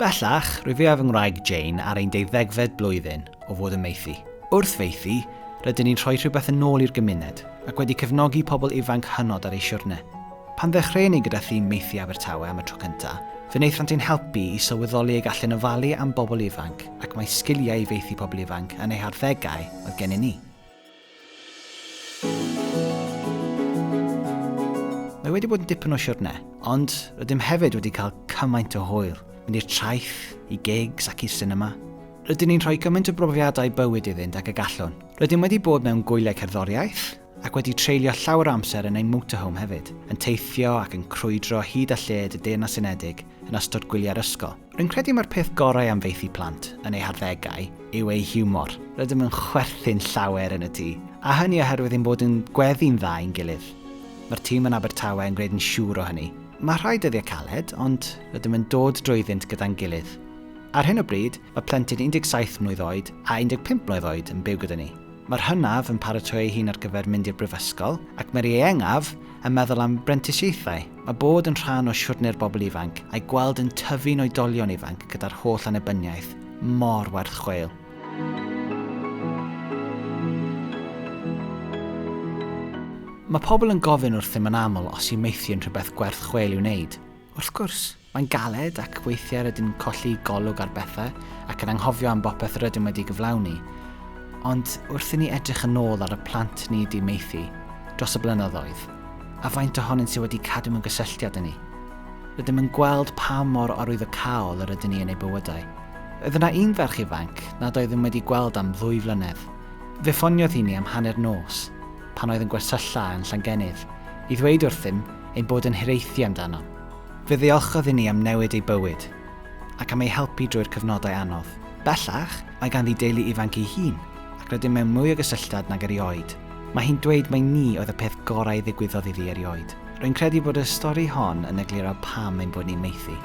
Bellach, rwyf fi a fy ngwraig Jane ar ein deuddegfed blwyddyn o fod yn maethu. Wrth faethu, rydyn ni'n rhoi rhywbeth yn ôl i'r gymuned ac wedi cefnogi pobl ifanc hynod ar eu siwrne. Pan ddechreuon ni gyda thîm Maethu Abertawe am y tro cyntaf, fe wnaethant ein helpu i sylweddoli y gallwn ofalu am bobl ifanc ac mai sgiliau i faethu pobl ifanc yn eu harddegau oedd gennyn ni. Mae wedi bod yn dipyn o siwrne, ond rydym hefyd wedi cael cymaint o hwyl, mynd i'r traeth, i gigs ac i'r sinema. Rydyn ni'n rhoi cymaint o brofiadau bywyd iddynt ag y gallwn. Rydym wedi bod mewn gwyliau cerddoriaeth, ac wedi treulio llawer o amser yn ein motorhome hefyd, yn teithio ac yn crwydro hyd a lled y Deyrnas Unedig yn ystod gwyliau'r ysgol. Rwy'n credu mai'r peth gorau am faethu plant yn eu harddegau yw eu hiwmor. Rydym yn chwerthin llawer yn y tŷ, a hynny oherwydd ein bod yn gweddu'n dda i'n gilydd. Mae'r tîm yn Abertawe yn gwneud yn siŵr o hynny. Mae rhai dyddiau caled, ond rydym yn dod drwyddynt gyda'n gilydd. Ar hyn o bryd, mae plentyn 17 mlwydd oed a 15 mlwydd oed yn byw gyda ni. Mae'r hynaf yn paratoi ei hun ar gyfer mynd i'r brifysgol, ac mae'r ieuengaf yn meddwl am brentisiaethau. Mae bod yn rhan o siwrne'r bobl ifanc a'i gweld yn tyfu'n oedolion ifanc gyda'r holl annibyniaeth mor werth chweil. Mae pobl yn gofyn wrthym yn aml os yw maethu yn rhywbeth gwerth chweil i'w wneud. Wrth gwrs, mae'n galed ac weithiau rydyn ni'n colli golwg ar bethau ac yn anghofio am bopeth rydym wedi gyflawni. Ond wrth i ni edrych yn ôl ar y plant ni wedi maethu dros y blynyddoedd, a faint ohonynt sydd wedi cadw mewn gysylltiad â ni, rydym yn gweld pa mor arwyddocaol yr ydyn ni yn eu bywydau. Roedd yna un ferch ifanc nad oeddwn wedi gweld am ddwy flynedd. Fe ffoniodd hi ni am hanner nos, pan oedd yn gwersylla yn Llangenydd, i ddweud wrthym ein bod yn hiraethu amdano. Fe ddiolchodd i ni am newid ei bywyd, ac am ei helpu drwy'r cyfnodau anodd. Bellach, mae ganddi deulu ifanc ei hun, ac rydym mewn mwy o gysylltiad nag erioed. Mae hi'n dweud mai ni oedd y peth gorau ddigwyddodd iddi erioed. Rwy'n credu bod y stori hon yn egluro pam ein bod ni'n maethu.